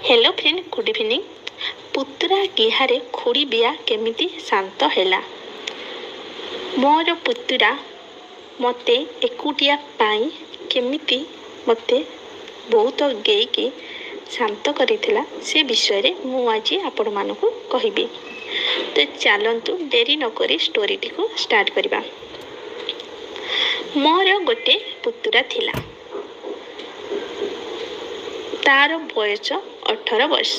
Hello friend, good evening. ପୁତୁରା ଗିହାରେ ଖୁଡ଼ି ବିଆ କେମିତି ଶାନ୍ତ ହେଲା? ମୋର ପୁତୁରା ମୋତେ ଏକୁଟିଆ ପାଇଁ କେମିତି ମୋତେ ବହୁତ ଗେଇକି ଶାନ୍ତ କରିଥିଲା, ସେ ବିଷୟରେ ମୁଁ ଆଜି ଆପଣମାନଙ୍କୁ କହିବି। ତ ଚାଲନ୍ତୁ, ଡେରି ନକରି ଷ୍ଟୋରିଟିକୁ ଷ୍ଟାର୍ଟ କରିବା। ମୋର ଗୋଟେ ପୁତୁରା ଥିଲା। ତାର ବୟସ 18 ବର୍ଷ।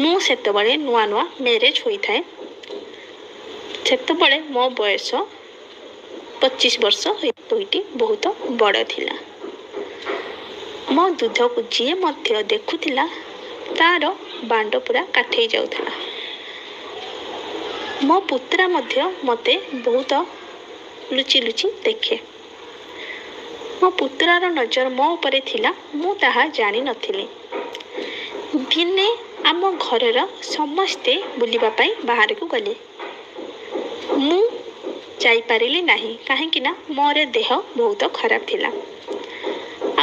ମୁଁ ସେତେବେଳେ ନୂଆ ନୂଆ ମ୍ୟାରେଜ୍ ହୋଇଥାଏ। ସେତେବେଳେ ମୋ ବୟସ 25 ବର୍ଷ। ଦୁଇଟି ବହୁତ ବଡ଼ ଥିଲା। ମୋ ଦୁଧକୁ ଯିଏ ମଧ୍ୟ ଦେଖୁଥିଲା, ତାର ବାଣ୍ଡ ପୁରା କାଠେଇ ଯାଉଥିଲା। ମୋ ପୁତୁରା ମଧ୍ୟ ମୋତେ ବହୁତ ଲୁଚି ଲୁଚି ଦେଖେ। ମୋ ପୁତୁରାର ନଜର ମୋ ଉପରେ ଥିଲା, ମୁଁ ତାହା ଜାଣିନଥିଲି। ଦିନେ ଆମ ଘରର ସମସ୍ତେ ବୁଲିବା ପାଇଁ ବାହାରକୁ ଗଲେ। ମୁଁ ଯାଇପାରିଲି ନାହିଁ, କାହିଁକି ନା ମୋର ଦେହ ବହୁତ ଖରାପ ଥିଲା।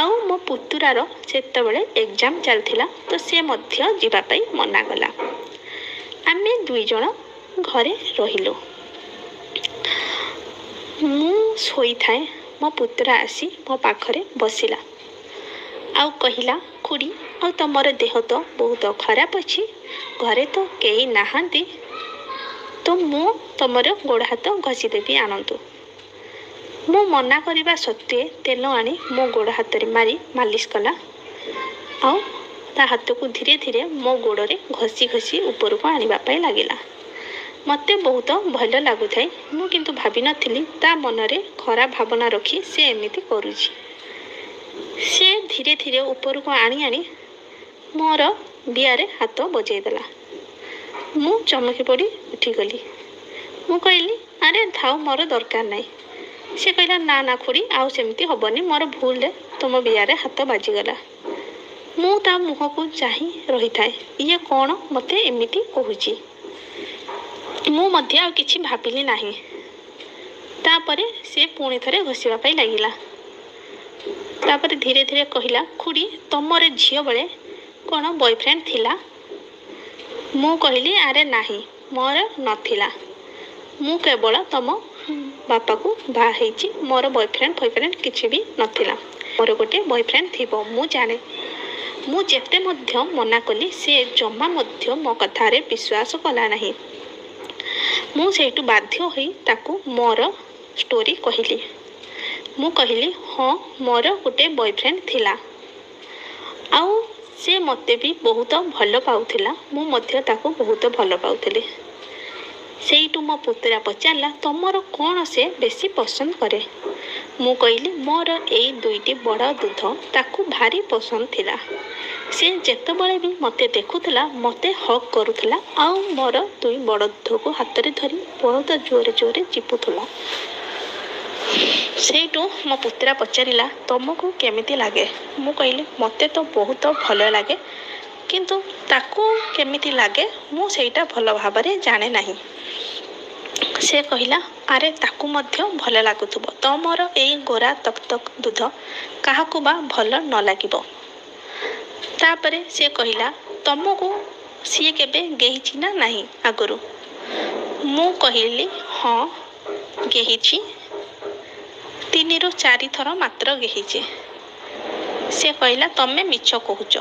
ଆଉ ମୋ ପୁତୁରାର ସେତେବେଳେ ଏକ୍ଜାମ୍ ଚାଲିଥିଲା, ତ ସେ ମଧ୍ୟ ଯିବା ପାଇଁ ମନା କଲା। ଆମେ ଦୁଇ ଜଣ ଘରେ ରହିଲୁ। ମୁଁ ଶୋଇଥାଏ, ମୋ ପୁତୁରା ଆସି ମୋ ପାଖରେ ବସିଲା ଆଉ କହିଲା, ଖୁଡ଼ି, ଆଉ ତମର ଦେହ ତ ବହୁତ ଖରାପ ଅଛି, ଘରେ ତ କେହି ନାହାନ୍ତି, ତ ମୁଁ ତମର ଗୋଡ଼ ହାତ ଘଷିଦେବି, ଆଣନ୍ତୁ। ମୁଁ ମନା କରିବା ସତ୍ତ୍ୱେ ତେଲ ଆଣି ମୋ ଗୋଡ଼ ହାତରେ ମାରି ମାଲିସ କଲା ଆଉ ତା ହାତକୁ ଧୀରେ ଧୀରେ ମୋ ଗୋଡ଼ରେ ଘଷି ଘଷି ଉପରକୁ ଆଣିବା ପାଇଁ ଲାଗିଲା। ମୋତେ ବହୁତ ଭଲ ଲାଗୁଥାଏ। ମୁଁ କିନ୍ତୁ ଭାବିନଥିଲି ତା ମନରେ ଖରାପ ଭାବନା ରଖି ସେ ଏମିତି କରୁଛି। ସେ ଧୀରେ ଧୀରେ ଉପରକୁ ଆଣି ଆଣି ମୋର ବିଆରେ ହାତ ବଜେଇ ଦେଲା। ମୁଁ ଚମକି ପଡ଼ି ଉଠିଗଲି। ମୁଁ କହିଲି, ଆରେ ଥାଉ, ମୋର ଦରକାର ନାହିଁ। ସେ କହିଲା, ନା ନା ଖୁଡ଼ି, ଆଉ ସେମିତି ହେବନି, ମୋର ଭୁଲରେ ତୁମ ବିଆରେ ହାତ ବାଜିଗଲା। ମୁଁ ତା ମୁହଁକୁ ଚାହିଁ ରହିଥାଏ, ଇଏ କ'ଣ ମୋତେ ଏମିତି କହୁଛି? ମୁଁ ମଧ୍ୟ ଆଉ କିଛି ଭାବିଲି ନାହିଁ। ତାପରେ ସେ ପୁଣି ଥରେ ଘଷିବା ପାଇଁ ଲାଗିଲା। ତାପରେ ଧୀରେ ଧୀରେ କହିଲା, ଖୁଡ଼ି, ତମର ଝିଅ ବେଳେ କ'ଣ ବୟଫ୍ରେଣ୍ଡ ଥିଲା? ମୁଁ କହିଲି, ଆରେ ନାହିଁ, ମୋର ନଥିଲା। ମୁଁ କେବଳ ତମ ବାପାକୁ ବାହା ହେଇଛି। ମୋର ବୟଫ୍ରେଣ୍ଡ ଫୟଫ୍ରେଣ୍ଡ କିଛି ବି ନଥିଲା। ମୋର ଗୋଟେ ବୟଫ୍ରେଣ୍ଡ ଥିବ, ମୁଁ ଜାଣେ। ମୁଁ ଯେତେ ମଧ୍ୟ ମନା କଲି, ସେ ଜମା ମଧ୍ୟ ମୋ କଥାରେ ବିଶ୍ୱାସ କଲା ନାହିଁ। ମୁଁ ସେଇଠୁ ବାଧ୍ୟ ହୋଇ ତାକୁ ମୋର ଷ୍ଟୋରି କହିଲି। ମୁଁ କହିଲି, ହଁ, ମୋର ଗୋଟେ ବୟଫ୍ରେଣ୍ଡ ଥିଲା ଆଉ ସେ ମୋତେ ବି ବହୁତ ଭଲ ପାଉଥିଲା। ମୁଁ ମଧ୍ୟ ତାକୁ ବହୁତ ଭଲ ପାଉଥିଲି। ସେଇଠୁ ମୋ ପୁତୁରା ପଚାରିଲା, ତମର କ'ଣ ସେ ବେଶୀ ପସନ୍ଦ କରେ? ମୁଁ କହିଲି, ମୋର ଏଇ ଦୁଇଟି ବଡ଼ ଦୁଧ ତାକୁ ଭାରି ପସନ୍ଦ ଥିଲା। ସେ ଯେତେବେଳେ ବି ମୋତେ ଦେଖୁଥିଲା, ମୋତେ ହଗ୍ କରୁଥିଲା ଆଉ ମୋର ଦୁଇ ବଡ଼ ଦୁଧକୁ ହାତରେ ଧରି ବହୁତ ଜୋରେ ଜୋରେ ଚିପୁଥିଲା। ସେଇଠୁ ମୋ ପୁତୁରା ପଚାରିଲା, ତମକୁ କେମିତି ଲାଗେ? ମୁଁ କହିଲି, ମୋତେ ତ ବହୁତ ଭଲ ଲାଗେ, କିନ୍ତୁ ତାକୁ କେମିତି ଲାଗେ ମୁଁ ସେଇଟା ଭଲ ଭାବରେ ଜାଣେ ନାହିଁ। ସେ କହିଲା, ଆରେ ତାକୁ ମଧ୍ୟ ଭଲ ଲାଗୁଥିବ। ତମର ଏଇ ଗୋରା ତକ୍ ତକ୍ ଦୁଧ କାହାକୁ ବା ଭଲ ନ ଲାଗିବ? ତାପରେ ସେ କହିଲା, ତମକୁ ସିଏ କେବେ ଗେହିଛି ନା ନାହିଁ ଆଗରୁ? ମୁଁ କହିଲି, ହଁ, ଗେହିଛି। 3ରୁ 4 ଥର ମାତ୍ର ଗେହିଛି। ସେ କହିଲା, ତମେ ମିଛ କହୁଛ।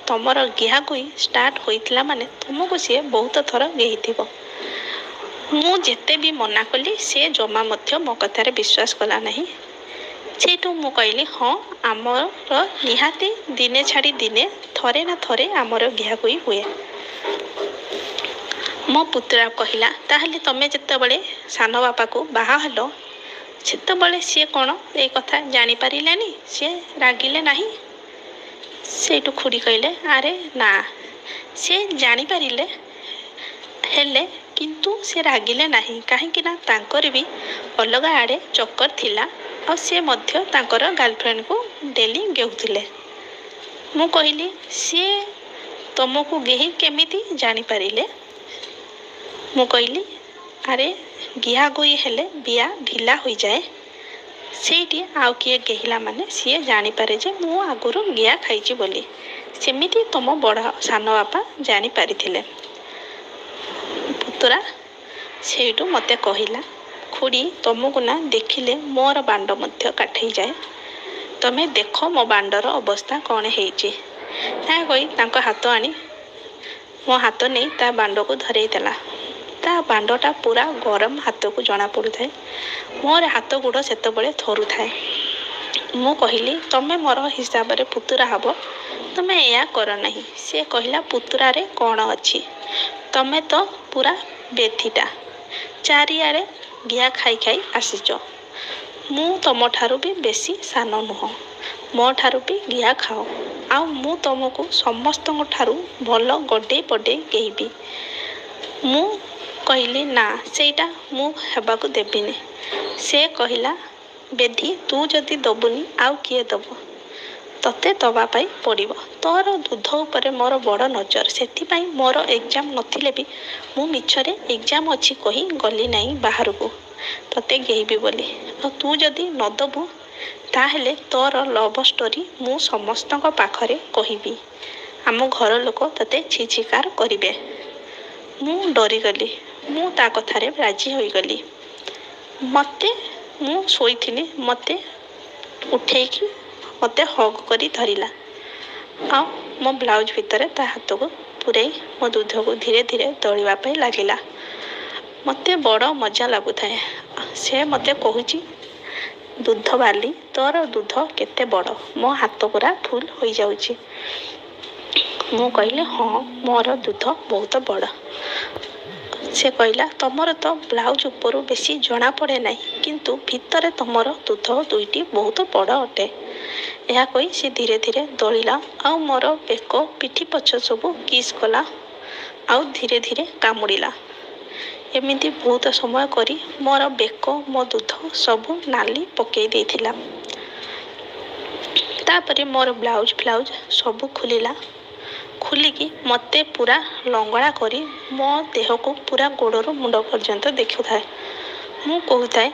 ତମର ଗିହାଗୁହି ଷ୍ଟାର୍ଟ ହୋଇଥିଲା ମାନେ ତମକୁ ସିଏ ବହୁତ ଥର ଗେହିଥିବ। ମୁଁ ଯେତେ ବି ମନା କଲି, ସେ ଜମା ମଧ୍ୟ ମୋ କଥାରେ ବିଶ୍ୱାସ କଲା ନାହିଁ। ସେଇଠୁ ମୁଁ କହିଲି, ହଁ, ଆମର ନିହାତି ଦିନେ ଛାଡ଼ି ଦିନେ ଥରେ ନା ଥରେ ଆମର ଗିହାଗୁହି ହୁଏ। ମୋ ପୁତୁରା କହିଲା, ତାହେଲେ ତମେ ଯେତେବେଳେ ସାନ ବାପାକୁ ବାହା ହେଲ, ସେତେବେଳେ ସିଏ କ'ଣ ଏଇ କଥା ଜାଣିପାରିଲେନି? ସିଏ ରାଗିଲେ ନାହିଁ? ସେଇଠୁ ଖୁଡ଼ି କହିଲେ, ଆରେ ନା, ସେ ଜାଣିପାରିଲେ ହେଲେ କିନ୍ତୁ ସେ ରାଗିଲେ ନାହିଁ, କାହିଁକି ନା ତାଙ୍କର ବି ଅଲଗା ଆଡ଼େ ଚକର ଥିଲା ଆଉ ସେ ମଧ୍ୟ ତାଙ୍କର ଗାର୍ଲଫ୍ରେଣ୍ଡକୁ ଡେଲି ଗେହୁଥିଲେ। ମୁଁ କହିଲି, ସିଏ ତମକୁ ଗେହି କେମିତି ଜାଣିପାରିଲେ? ମୁଁ କହିଲି, ଆରେ ଗିହାଗୁହି ହେଲେ ବିଆ ଢିଲା ହୋଇଯାଏ। ସେଇଠି ଆଉ କିଏ ଗେହିଲା ମାନେ ସିଏ ଜାଣିପାରେ ଯେ ମୁଁ ଆଗରୁ ଗିହା ଖାଇଛି ବୋଲି। ସେମିତି ତୁମ ବଡ଼ ସାନ ବାପା ଜାଣିପାରିଥିଲେ। ପୁତୁରା ସେଇଠୁ ମୋତେ କହିଲା, ଖୁଡ଼ି, ତୁମକୁ ନା ଦେଖିଲେ ମୋର ବାଣ୍ଡ ମଧ୍ୟ କାଠେଇଯାଏ। ତମେ ଦେଖ ମୋ ବାଣ୍ଡର ଅବସ୍ଥା କ'ଣ ହେଇଛି। ଏହା କହି ତାଙ୍କ ହାତ ଆଣି ମୋ ହାତ ନେଇ ତା ବାଣ୍ଡକୁ ଧରେଇ ଦେଲା। ତା ବାଣ୍ଡଟା ପୁରା ଗରମ ହାତକୁ ଜଣାପଡ଼ୁଥାଏ। ମୋର ହାତ ଗୋଡ଼ ସେତେବେଳେ ଥରୁଥାଏ। ମୁଁ କହିଲି, ତମେ ମୋର ହିସାବରେ ପୁତୁରା ହେବ, ତମେ ଏଇଆ କର ନାହିଁ। ସେ କହିଲା, ପୁତୁରାରେ କ'ଣ ଅଛି, ତମେ ତ ପୁରା ବେଧିଟା, ଚାରିଆଡ଼େ ଗିହା ଖାଇ ଖାଇ ଆସିଛ। ମୁଁ ତମଠାରୁ ବି ବେଶୀ ସାନ ନୁହଁ, ମୋ ଠାରୁ ବି ଗିହା ଖାଅ, ଆଉ ମୁଁ ତମକୁ ସମସ୍ତଙ୍କ ଠାରୁ ଭଲ ଗଡ଼େଇ ପଡ଼େଇ ଗେହିବି। ମୁଁ କହିଲି, ନା, ସେଇଟା ମୁଁ ହେବାକୁ ଦେବିନି। ସେ କହିଲା, ବେଧି, ତୁ ଯଦି ଦେବୁନି ଆଉ କିଏ ଦେବ? ତତେ ଦେବା ପାଇଁ ପଡ଼ିବ। ତୋର ଦୁଧ ଉପରେ ମୋର ବଡ଼ ନଜର। ସେଥିପାଇଁ ମୋର ଏକ୍ଜାମ୍ ନଥିଲେ ବି ମୁଁ ମିଛରେ ଏକ୍ଜାମ୍ ଅଛି କହି ଗଲି ନାହିଁ ବାହାରକୁ, ତତେ ଗେହିବି ବୋଲି। ଆଉ ତୁ ଯଦି ନ ଦେବୁ ତାହେଲେ ତୋର ଲଭ୍ ଷ୍ଟୋରି ମୁଁ ସମସ୍ତଙ୍କ ପାଖରେ କହିବି, ଆମ ଘର ଲୋକ ତତେ ଛି ଛିକାର କରିବେ। ମୁଁ ଡରିଗଲି। ମୁଁ ତା କଥାରେ ରାଜି ହୋଇଗଲି। ମୋତେ ମୁଁ ଶୋଇଥିଲି, ମୋତେ ଉଠେଇକି ମୋତେ ହଗ୍ କରି ଧରିଲା, ଆଉ ମୋ ବ୍ଲାଉଜ୍ ଭିତରେ ତା ହାତକୁ ପୂରେଇ ମୋ ଦୁଧକୁ ଧୀରେ ଧୀରେ ଦଳିବା ପାଇଁ ଲାଗିଲା। ମୋତେ ବଡ଼ ମଜା ଲାଗୁଥାଏ। ସେ ମୋତେ କହୁଛି, ଦୁଧ ବାଲି, ତୋର ଦୁଧ କେତେ ବଡ଼, ମୋ ହାତ ପୁରା ଫୁଲ୍ ହୋଇଯାଉଛି। ମୁଁ କହିଲି, ହଁ, ମୋର ଦୁଧ ବହୁତ ବଡ଼। ସେ କହିଲା, ତମର ତ ବ୍ଲାଉଜ୍ ଉପରୁ ବେଶୀ ଜଣାପଡ଼େ ନାହିଁ, କିନ୍ତୁ ଭିତରେ ତମର ଦୁଧ ଦୁଇଟି ବହୁତ ବଡ଼ ଅଟେ। ଏହା କହି ସେ ଧୀରେ ଧୀରେ ଦଳିଲା, ଆଉ ମୋର ବେକ, ପିଠି ପଛ ସବୁ କିସ୍ କଲା, ଆଉ ଧୀରେ ଧୀରେ କାମୁଡ଼ିଲା। ଏମିତି ବହୁତ ସମୟ କରି ମୋର ବେକ, ମୋ ଦୁଧ ସବୁ ନାଲି ପକେଇ ଦେଇଥିଲା। ତାପରେ ମୋର ବ୍ଲାଉଜ୍ ଫ୍ଲାଉଜ୍ ସବୁ ଖୋଲିଲା। ଖୋଲିକି ମୋତେ ପୁରା ଲଙ୍ଗଳା କରି ମୋ ଦେହକୁ ପୁରା ଗୋଡ଼ରୁ ମୁଣ୍ଡ ପର୍ଯ୍ୟନ୍ତ ଦେଖୁଥାଏ। ମୁଁ କହୁଥାଏ,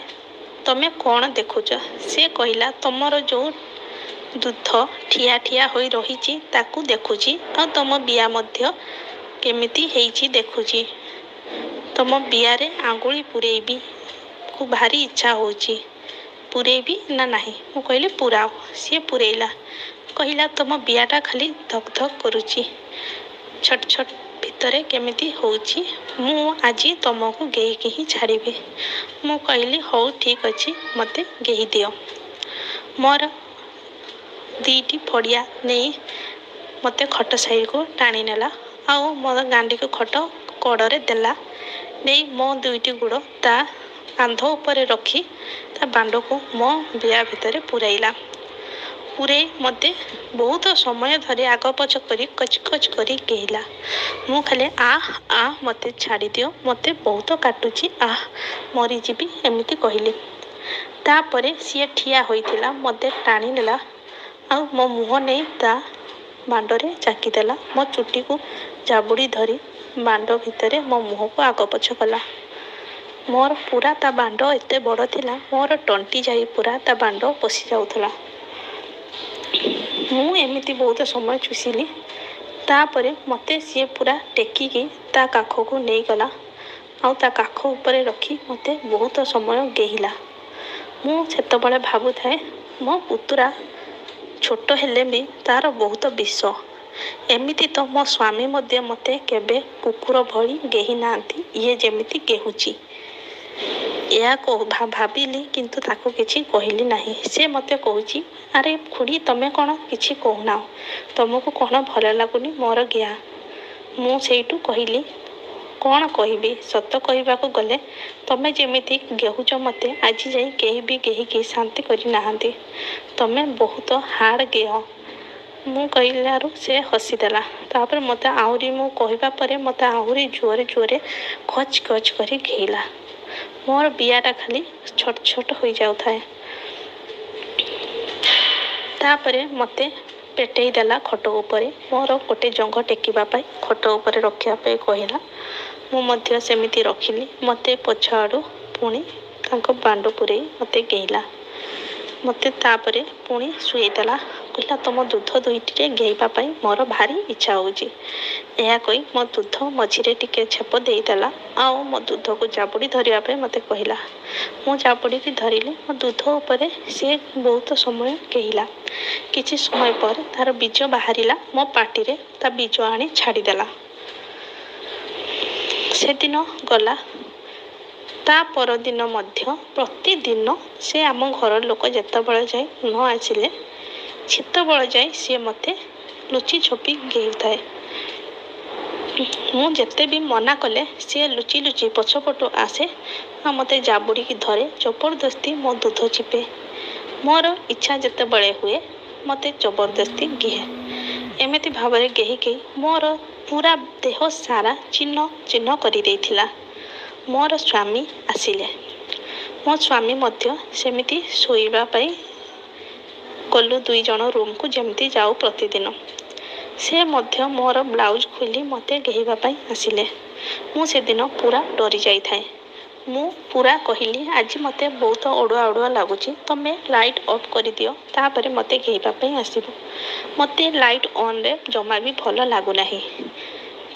ତମେ କ'ଣ ଦେଖୁଛ? ସେ କହିଲା, ତମର ଯେଉଁ ଦୁଧ ଠିଆ ଠିଆ ହୋଇ ରହିଛି ତାକୁ ଦେଖୁଛି, ଆଉ ତମ ବିଆ ମଧ୍ୟ କେମିତି ହେଇଛି ଦେଖୁଛି। ତମ ବିଆରେ ଆଙ୍ଗୁଳି ପୂରେଇବି କୁ ଭାରି ଇଚ୍ଛା ହେଉଛି, ପୂରେଇବି ନା ନାହିଁ? ମୁଁ କହିଲି, ପୂରାଅ। ସିଏ ପୂରେଇଲା। କହିଲା, ତମ ବିଆଟା ଖାଲି ଧକ୍ ଧକ୍ କରୁଛି, ଛଟ ଛଟ ଭିତରେ କେମିତି ହେଉଛି। ମୁଁ ଆଜି ତମକୁ ଗେହିକି ହିଁ ଛାଡ଼ିବି। ମୁଁ କହିଲି, ହଉ, ଠିକ୍ ଅଛି, ମୋତେ ଗେହି ଦିଅ। ମୋର 2ଟି ଫଡ଼ିଆ ନେଇ ମୋତେ ଖଟ ସାଇଡ଼କୁ ଟାଣି ନେଲା, ଆଉ ମୋର ଗାଣ୍ଡିକୁ ଖଟ କଡ଼ରେ ଦେଲା। ଦେଇ ମୋ 2ଟି ଗୋଡ଼ ତା କାନ୍ଧ ଉପରେ ରଖି ତା ବାଣ୍ଡକୁ ମୋ ବିଆ ଭିତରେ ପୂରାଇଲା। ପୂରେଇ ମୋତେ ବହୁତ ସମୟ ଧରି ଆଗ ପଛ କରି କଚ୍ କଚ୍ କରି ଗେହିଲା। ମୁଁ ଖାଲି ଆଃ ଆଃ, ମୋତେ ଛାଡ଼ିଦିଅ, ମୋତେ ବହୁତ କାଟୁଛି, ଆଃ, ମରିଯିବି, ଏମିତି କହିଲି। ତାପରେ ସିଏ ଠିଆ ହୋଇଥିଲା, ମୋତେ ଟାଣିନେଲା, ଆଉ ମୋ ମୁହଁ ନେଇ ତା ବାଣ୍ଡରେ ଚାକିଦେଲା। ମୋ ଚୁଟିକୁ ଜାବୁଡ଼ି ଧରି ବାଣ୍ଡ ଭିତରେ ମୋ ମୁହଁକୁ ଆଗ ପଛ କଲା। ମୋର ପୁରା ତା ବାଣ୍ଡ ଏତେ ବଡ଼ ଥିଲା, ମୋର ତଣ୍ଟି ଯାଇ ପୁରା ତା ବାଣ୍ଡ ପଶି ଯାଉଥିଲା। ମୁଁ ଏମିତି ବହୁତ ସମୟ ଚୁଷିଲି। ତାପରେ ମୋତେ ସିଏ ପୁରା ଟେକିକି ତା କାଖକୁ ନେଇଗଲା, ଆଉ ତା କାଖ ଉପରେ ରଖି ମୋତେ ବହୁତ ସମୟ ଗେହିଲା। ମୁଁ ସେତେବେଳେ ଭାବୁଥାଏ, ମୋ ପୁତୁରା ଛୋଟ ହେଲେ ବି ତାର ବହୁତ ବିଷ। ଏମିତି ତ ମୋ ସ୍ୱାମୀ ମଧ୍ୟ ମୋତେ କେବେ କୁକୁର ଭଳି ଗେହି ନାହାନ୍ତି, ଇଏ ଯେମିତି ଗେହୁଛି। ଏହା ଭାବିଲି, କିନ୍ତୁ ତାକୁ କିଛି କହିଲି ନାହିଁ। ସେ ମୋତେ କହୁଛି, ଆରେ ଖୁଡ଼ି, ତମେ କ'ଣ କିଛି କହୁନାହ? ତମକୁ କ'ଣ ଭଲ ଲାଗୁନି ମୋର ଗିହା? ମୁଁ ସେଇଠୁ କହିଲି, କ'ଣ କହିବି? ସତ କହିବାକୁ ଗଲେ ତମେ ଯେମିତି ଗେହୁଛ ମୋତେ ଆଜି ଯାଇ କେହି ବି ଗେହିକି ଶାନ୍ତି କରିନାହାନ୍ତି। ତମେ ବହୁତ ହାର୍ଡ଼ ଗେହ। ମୁଁ କହିଲାରୁ ସେ ହସିଦେଲା। ତାପରେ ମୋତେ ଆହୁରି, ମୁଁ କହିବା ପରେ ମୋତେ ଆହୁରି ଜୋରେ ଜୋରେ ଖଚ୍ ଖଚ୍ କରି ଗେହିଲା। ମୋର ବିଆଟା ଖାଲି ଛୋଟ ଛୋଟ ହୋଇଯାଉଥାଏ। ତାପରେ ମୋତେ ପେଟେଇ ଦେଲା ଖଟ ଉପରେ। ମୋର ଗୋଟେ ଜଙ୍ଘ ଟେକିବା ପାଇଁ ଖଟ ଉପରେ ରଖିବା ପାଇଁ କହିଲା। ମୁଁ ମଧ୍ୟ ସେମିତି ରଖିଲି। ମୋତେ ପଛ ଆଡ଼ୁ ପୁଣି ତାଙ୍କ ବାଣ୍ଡ ପୂରେଇ ମୋତେ ଗେହିଲା। ମୋତେ ତାପରେ ପୁଣି ଶୁଏଇଦେଲା। କହିଲା, ତୁମ ଦୁଧ ଦୁଇଟିରେ ଗେହିବା ପାଇଁ ମୋର ଭାରି ଇଚ୍ଛା ହେଉଛି। ଏହା କହି ମୋ ଦୁଧ ମଝିରେ ଟିକେ ଛେପ ଦେଇଦେଲା ଆଉ ମୋ ଦୁଧକୁ ଜାବୁଡ଼ି ଧରିବା ପାଇଁ ମୋତେ କହିଲା। ମୁଁ ଜାବୁଡ଼ିକି ଧରିଲି। ମୋ ଦୁଧ ଉପରେ ସିଏ ବହୁତ ସମୟ ଗେହିଲା। କିଛି ସମୟ ପରେ ତା'ର ବୀଜ ବାହାରିଲା। ମୋ ପାଟିରେ ତା ବୀଜ ଆଣି ଛାଡ଼ିଦେଲା। ସେଦିନ ଗଲା। ତା ପରଦିନ ମଧ୍ୟ ପ୍ରତିଦିନ ସେ ଆମ ଘର ଲୋକ ଯେତେବେଳେ ଯାଏ ନ ଆସିଲେ, ସେତେବେଳେ ଯାଏ ସିଏ ମୋତେ ଲୁଚି ଛପି ଗେହୁଥାଏ। ମୁଁ ଯେତେ ବି ମନା କଲେ ସିଏ ଲୁଚି ଲୁଚି ପଛପଟୁ ଆସେ ଆଉ ମୋତେ ଜାବୁଡ଼ିକି ଧରେ, ଜବରଦସ୍ତି ମୋ ଦୁଧ ଚିପେ। ମୋର ଇଚ୍ଛା ଯେତେବେଳେ ହୁଏ, ମୋତେ ଜବରଦସ୍ତି ଗେହେ। ଏମିତି ଭାବରେ ଗେହି ଗେହି ମୋର ପୁରା ଦେହ ସାରା ଚିହ୍ନ ଚିହ୍ନ କରିଦେଇଥିଲା। ମୋର ସ୍ୱାମୀ ଆସିଲେ। ମୋ ସ୍ୱାମୀ ମଧ୍ୟ ସେମିତି ଶୋଇବା ପାଇଁ ଗଲୁ ଦୁଇ ଜଣ ରୁମ୍କୁ, ଯେମିତି ଯାଉ ପ୍ରତିଦିନ। ସେ ମଧ୍ୟ ମୋର ବ୍ଲାଉଜ୍ ଖୋଲି ମୋତେ ଗେହିବା ପାଇଁ ଆସିଲେ। ମୁଁ ସେଦିନ ପୁରା ଡରି ଯାଇଥାଏ। ମୁଁ ପୁରା କହିଲି, ଆଜି ମୋତେ ବହୁତ ଅଡ଼ୁଆ ଅଡ଼ୁଆ ଲାଗୁଛି, ତୁମେ ଲାଇଟ୍ ଅଫ୍ କରିଦିଅ, ତାପରେ ମୋତେ ଗେହିବା ପାଇଁ ଆସିବ। ମୋତେ ଲାଇଟ୍ ଅନ୍ରେ ଜମା ବି ଭଲ ଲାଗୁନାହିଁ।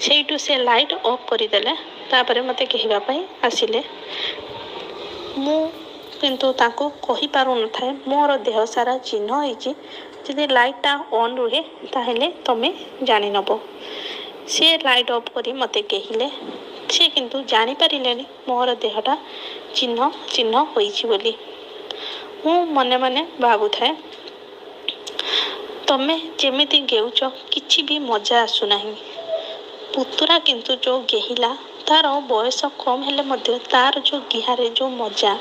ସେଇଠୁ ସେ ଲାଇଟ୍ ଅଫ୍ କରିଦେଲେ। ତାପରେ ମୋତେ ଗେହିବା ପାଇଁ ଆସିଲେ। ମୁଁ କିନ୍ତୁ ତାଙ୍କୁ କହିପାରୁନଥାଏ, ମୋର ଦେହ ସାରା ଚିହ୍ନ ହେଇଛି, ଯଦି ଲାଇଟ୍ଟା ଅନ୍ ରୁହେ ତାହେଲେ ତୁମେ ଜାଣିନେବ। ସିଏ ଲାଇଟ୍ ଅଫ୍ କରି ମୋତେ ଗେହିଲେ। ସିଏ କିନ୍ତୁ ଜାଣିପାରିଲେନି ମୋର ଦେହଟା ଚିହ୍ନ ଚିହ୍ନ ହୋଇଛି ବୋଲି। ମୁଁ ମନେ ମନେ ଭାବୁଥାଏ, ତମେ ଯେମିତି ଗେହୁଛ କିଛି ବି ମଜା ଆସୁନାହିଁ। ପୁତୁରା କିନ୍ତୁ ଯେଉଁ ଗେହିଲା, ତା'ର ବୟସ କମ୍ ହେଲେ ମଧ୍ୟ ତା'ର ଯେଉଁ ଗିହାରେ ଯେଉଁ ମଜା,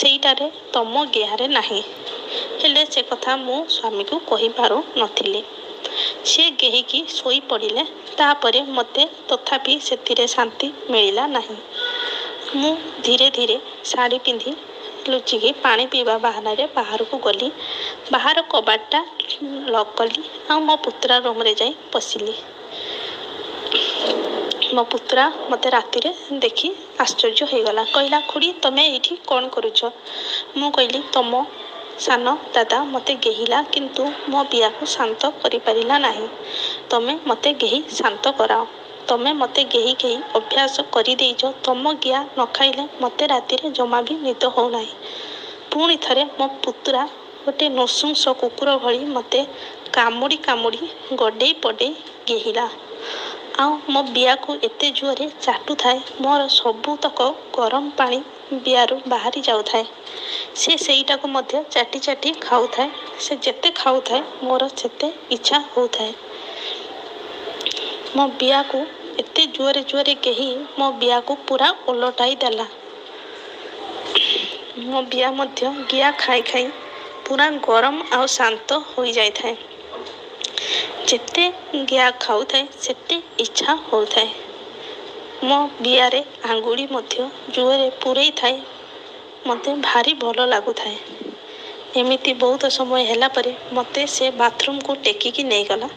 ସେଇଟାରେ ତମ ଗିହାରେ ନାହିଁ। ହେଲେ ସେ କଥା ମୁଁ ସ୍ୱାମୀକୁ କହିପାରୁନଥିଲି। ସିଏ ଗେହିକି ଶୋଇପଡ଼ିଲେ। ତାପରେ ମୋତେ ତଥାପି ସେଥିରେ ଶାନ୍ତି ମିଳିଲା ନାହିଁ। ମୁଁ ଧୀରେ ଧୀରେ ଶାଢ଼ୀ ପିନ୍ଧି ଲୁଚିକି ପାଣି ପିଇବା ବାହାନାରେ ବାହାରକୁ ଗଲି। ବାହାର କବାଟଟା ଲକ୍ କଲି ଆଉ ମୋ ପୁତୁରା ରୁମ୍ରେ ଯାଇ ପଶିଲି। ମୋ ପୁତୁରା ମୋତେ ରାତିରେ ଦେଖି ଆଶ୍ଚର୍ଯ୍ୟ ହୋଇଗଲା। କହିଲା, ଖୁଡ଼ି, ତୁମେ ଏଇଠି କ'ଣ କରୁଛ? ମୁଁ କହିଲି, ତୁମ ସାନ ଦାଦା ମୋତେ ଗେହିଲା, କିନ୍ତୁ ମୋ ବିଆକୁ ଶାନ୍ତ କରିପାରିଲା ନାହିଁ। ତୁମେ ମୋତେ ଗେହି ଶାନ୍ତ କରାଅ। ତୁମେ ମୋତେ ଗେହି ଗେହି ଅଭ୍ୟାସ କରିଦେଇଛ। ତୁମ ଗିହା ନ ଖାଇଲେ ମୋତେ ରାତିରେ ଜମା ବି ନିଦ ହେଉନାହିଁ। ପୁଣି ଥରେ ମୋ ପୁତୁରା ଗୋଟେ ନୃଶଂସ କୁକୁର ଭଳି ମୋତେ କାମୁଡ଼ି କାମୁଡ଼ି ଗଡ଼େଇ ପଡ଼େଇ ଗେହିଲା ଆଉ ମୋ ବିଆକୁ ଏତେ ଜୋରରେ ଚାଟୁଥାଏ, ମୋର ସବୁତକ ଗରମ ପାଣି ବିଆରୁ ବାହାରି ଯାଉଥାଏ। ସେ ସେଇଟାକୁ ମଧ୍ୟ ଚାଟି ଚାଟି ଖାଉଥାଏ। ସେ ଯେତେ ଖାଉଥାଏ, ମୋର ସେତେ ଇଚ୍ଛା ହେଉଥାଏ। ମୋ ବିଆକୁ ଏତେ ଜୋରରେ ଜୋରରେ ଗେହି ମୋ ବିଆକୁ ପୁରା ଓଲଟାଇ ଦେଲା। ମୋ ବିଆ ମଧ୍ୟ ଗିହା ଖାଇ ଖାଇ ପୁରା ଗରମ ଆଉ ଶାନ୍ତ ହୋଇଯାଇଥାଏ। ଯେତେ ଗିହା ଖାଉଥାଏ, ସେତେ ଇଚ୍ଛା ହେଉଥାଏ। ମୋ ବିଆରେ ଆଙ୍ଗୁଳି ମଧ୍ୟ ଜୋରରେ ପୂରେଇଥାଏ। ମୋତେ ଭାରି ଭଲ ଲାଗୁଥାଏ। ଏମିତି ବହୁତ ସମୟ ହେଲା ପରେ ମୋତେ ସେ ବାଥରୁମ୍କୁ ଟେକିକି ନେଇଗଲା।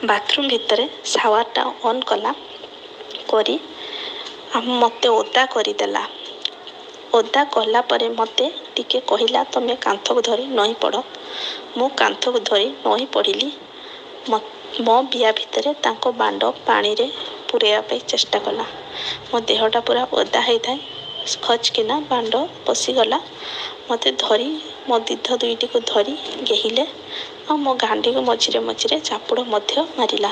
ବାଥରୁମ୍ ଭିତରେ ସାୱାରଟା ଅନ୍ କଲା କରି ମୋତେ ଓଦା କରିଦେଲା। ଓଦା କଲା ପରେ ମୋତେ ଟିକେ କହିଲା, ତୁମେ କାନ୍ଥକୁ ଧରି ନଇଁ ପଡ଼। ମୁଁ କାନ୍ଥକୁ ଧରି ନଇଁ ପଡ଼ିଲି। ମୋ ବିଆ ଭିତରେ ତାଙ୍କ ବାଣ୍ଡ ପାଣିରେ ପୂରେଇବା ପାଇଁ ଚେଷ୍ଟା କଲା। ମୋ ଦେହଟା ପୁରା ଓଦା ହେଇଥାଏ। ଖଚକିନା ବାଣ୍ଡ ପଶିଗଲା। ମୋତେ ଧରି, ମୋ ଦୁଧ ଦୁଇଟିକୁ ଧରି ଗେହିଲେ ଆଉ ମୋ ଗାଣ୍ଡିକୁ ମଝିରେ ମଝିରେ ଚାପୁଡ଼ ମଧ୍ୟ ମାରିଲା।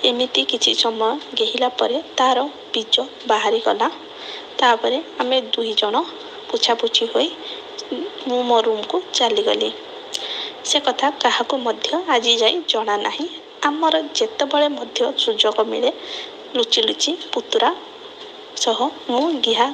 ଏମିତି କିଛି ସମୟ ଗେହିଲା ପରେ ତା'ର ବୀଜ ବାହାରିଗଲା। ତାପରେ ଆମେ ଦୁଇ ଜଣ ପୋଛାପୋଛି ହୋଇ ମୁଁ ମୋ ରୁମ୍କୁ ଚାଲିଗଲି। ସେ କଥା କାହାକୁ ମଧ୍ୟ ଆଜି ଯାଏ ଜଣା ନାହିଁ। ଆମର ଯେତେବେଳେ ମଧ୍ୟ ସୁଯୋଗ ମିଳେ, ଲୁଚି ଲୁଚି ପୁତୁରା ସହ ମୁଁ ଗିହା